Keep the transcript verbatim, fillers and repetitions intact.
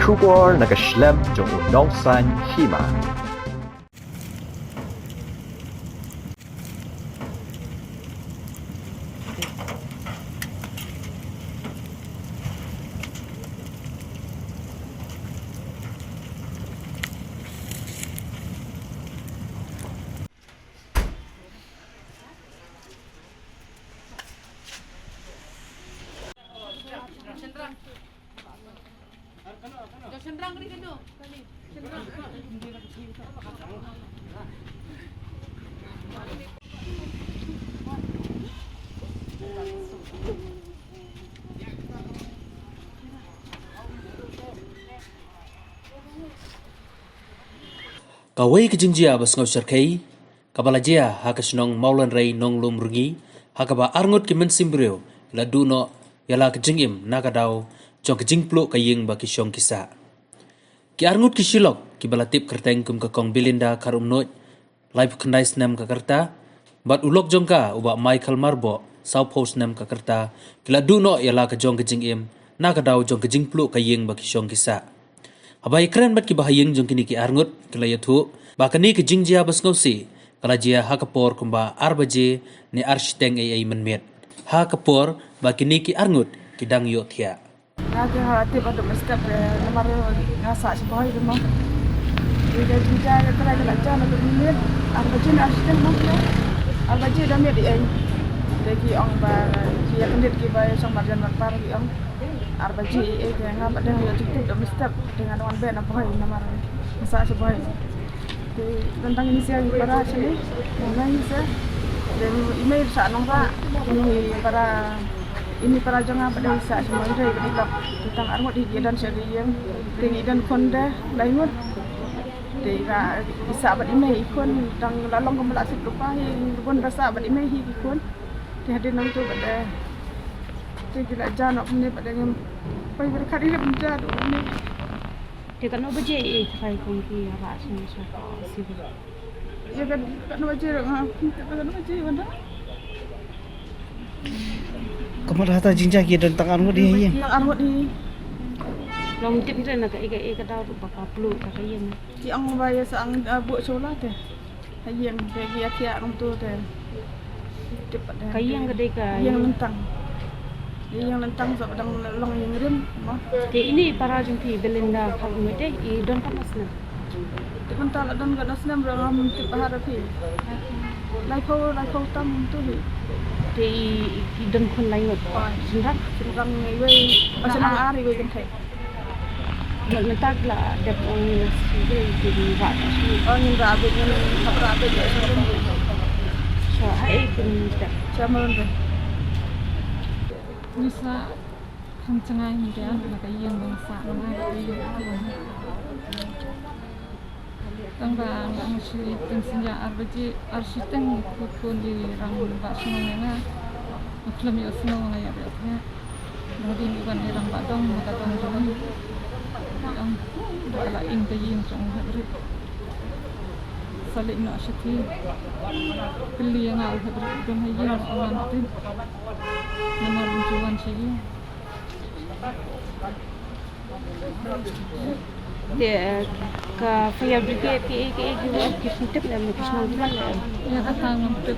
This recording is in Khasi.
Khubor na ka shlem jong u nongsan hima. Kawei ka jingjia ba sngewsarkhei kaba la jia ha ka shnong Mawlynrei Nonglum Rngi, ha kaba arngut ki mynsiem briew ki la duh noh ïa la ka jingim na ka daw jong ka jingpluh ka ïing ba ki shong ki sah. Ki arngut ki shilok kiba la tip kyrteng kum ka Kong Belinda Kharumnuid, laiphew khyndai snem ka rta, bad u lok jong ka u Bah Michael Marbok, sawphew snem ka rta, ki la duh noh ïa la ka jong ka jingim na ka daw jong ka jingpluh ka ïing ba ki shong ki sah. Haba ïakren bad kiba ha ïing jong kine ki arngut, ki la ïathuh ba kane ka jingjia ba sngewsih ka la jia ha ka por kumba ar baje ne ar shiteng eiei mynmiet, ha ka por ba kine ki arngut ki dang ïohthiah. Nga te ha tip haduh mynstep, eh, namar nga sah shiboi te mo. Te ka jingjia ka trai ka la jia haduh mynmiet, ar baje ne ar shiteng mo, ar baje da miet eiei. Te ki ong ba ki ïakyndit kiba shong marjan marpar ki ong ar baje eiei, te nga pat dang ïoh jingtip haduh mynstep, te nga dang wan beh na bhoi namar nga sah shiboi. Te don tang ini sia i para sini, ini sia. Te i mei sa nong ba, ini para, ini para jong nga ba dei sa semua dei ba dei lok. Te tang arngut hi ki don sha ïing, te ngi don khun de lai ngut. Te i ra i sa bad i mei i khun tang la long kum la sip lupa hi, bun ra sa bad i mei hi ki khun. Te hadien nangtu ba dei. Te ki la ja noh kumne ba dei ngam. Pai berkat i rep ja duh kumne. Te katno baje i trai kong ki rah sha sha sibuk? Ïa kat, katno baje rah nga, te katno baje wanda? Kamar hata jingjia ki don tang arngut hi. Tang arngut hi. Long tip hi na ka ika ika daw ruh ba ka plu ka ka ïing. Ki ong ba ïa sa ang, ah, buh shola te. Ha ïing te ki ïa kiak nangtu te. Tip pat te. Ka ïing ka dei ka ïing lyntang. Ïing lyntang sa dang long ïing rim mo. Te ini para jong phi Belinda Kharumnuid te i don katno snem? Te mynta la don katno snem ruh ngam tip bha da phi. Laiphew, laiphew tam tu hi. Te i, i don khun lai ngut. Oi. Shynrang? Shynrang iwei, ah, shynrang ar iwei kynthei. Mynta ki la dep ong ngin shu dei ki rah ta shu. Ong ngin rah beit, ngin hap rah beit ïa sha Mawlynrei. Sha haei kin dep? Sha Mawlynrei. Ngi sah kham jngai mynta na ka ïing ba ngi sah, na ka ïing. Tang ba nga ong shi teng synja ar baje, ar shiteng, ku khun i rangbah shnong ïa nga. Nga khlem ïohsngew, nga ïap ïohthiah. Nga dei i wan i rangbah dong, ma ka dong jong ngi. I ong da ka la ing ka ïing jong u Heprit. Sa leit noh shathie. Kylli ïa nga u Heprit don ha ïing, nga ong ngam tip. Namar un ju wan sha ïing. Te, eh, ka fire brigade kiei kiei ki wan, ki sngewtip ne em, ki sngewtip ne em? Ïa kata ngam tip.